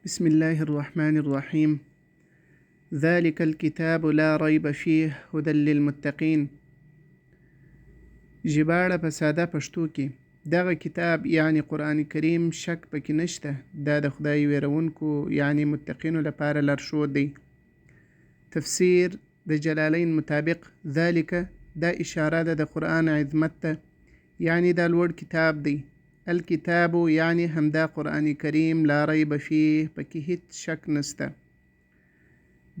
بسم الله الرحمن الرحیم ذلك الكتاب لا ريب فيه هدى للمتقين. ژباړه په ساده پښتو کې: دغه کتاب یعنی قرآن کریم شک پکې نشته، دا د خدای ویرونکو یعنی متقینو لپاره لارښود دی. تفسیر د جلالین مطابق، ذلک دا اشاره ده د قرآن عظمت ته، یعنی دا لوړ کتاب دی. الکتاب یعنی همدا قرآن کریم، لا ریب فیه پکې هیڅ شک نشته،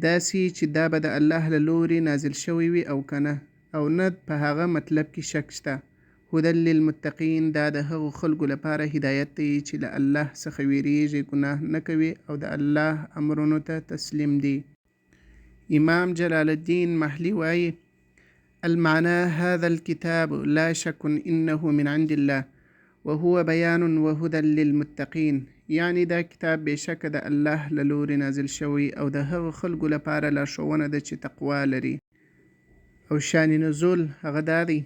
داسې چې دا به د الله له لوري نازل شوی وي او که نه، او نه په هغه مطلب کې شک شته. هدی للمتقین دا د هغو خلکو لپاره هدایت دی چې له الله څخه ویریږي، ګناه نه کوي او د الله امرونو ته تسلیم دي. امام جلال الدین محلي وايي: المعنى هذا الكتاب لا شک انه من عند الله وهو بیان وهدی للمتقین، یعنی دا کتاب بې شکه د الله له لوري نازل شوی او د هغو خلکو لپاره لارښوونه ده چې تقوا لري. او شان نزول هغه دا دی: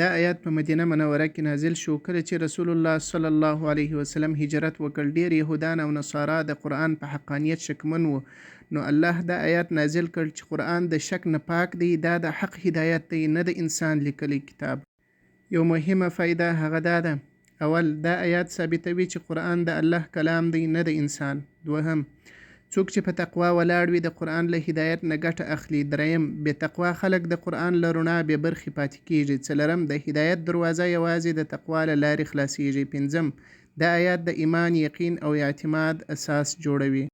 دا آیات په مدینه منوره کې نازل شو، کله چې رسول الله صلی الله علیه وسلم هجرت وکړ، ډیر یهودان او نصارا د قرآن په حقانیت شکمن وو، نو الله دا آیات نازل کړ چې قرآن د شک نه پاک دی، دا د حق هدایت دی، نه د انسان لیکلی کتاب. یو مهمه فایده هغه دا ده: اول، دا آیات ثابتوي چې قرآن د الله کلام دی، نه د انسان. دوهم، څوک چې په تقوا ولاړ وي د قرآن له هدایت نه ګټه اخلي. دریم، بې تقوا خلک د قرآن له رڼا بې برخې پاتې کېږي. څلورم، د هدایت دروازه یوازې د تقوا له لارې خلاصېږي. پنځم، دا آیات د ایمان، یقین او اعتماد اساس جوړوي.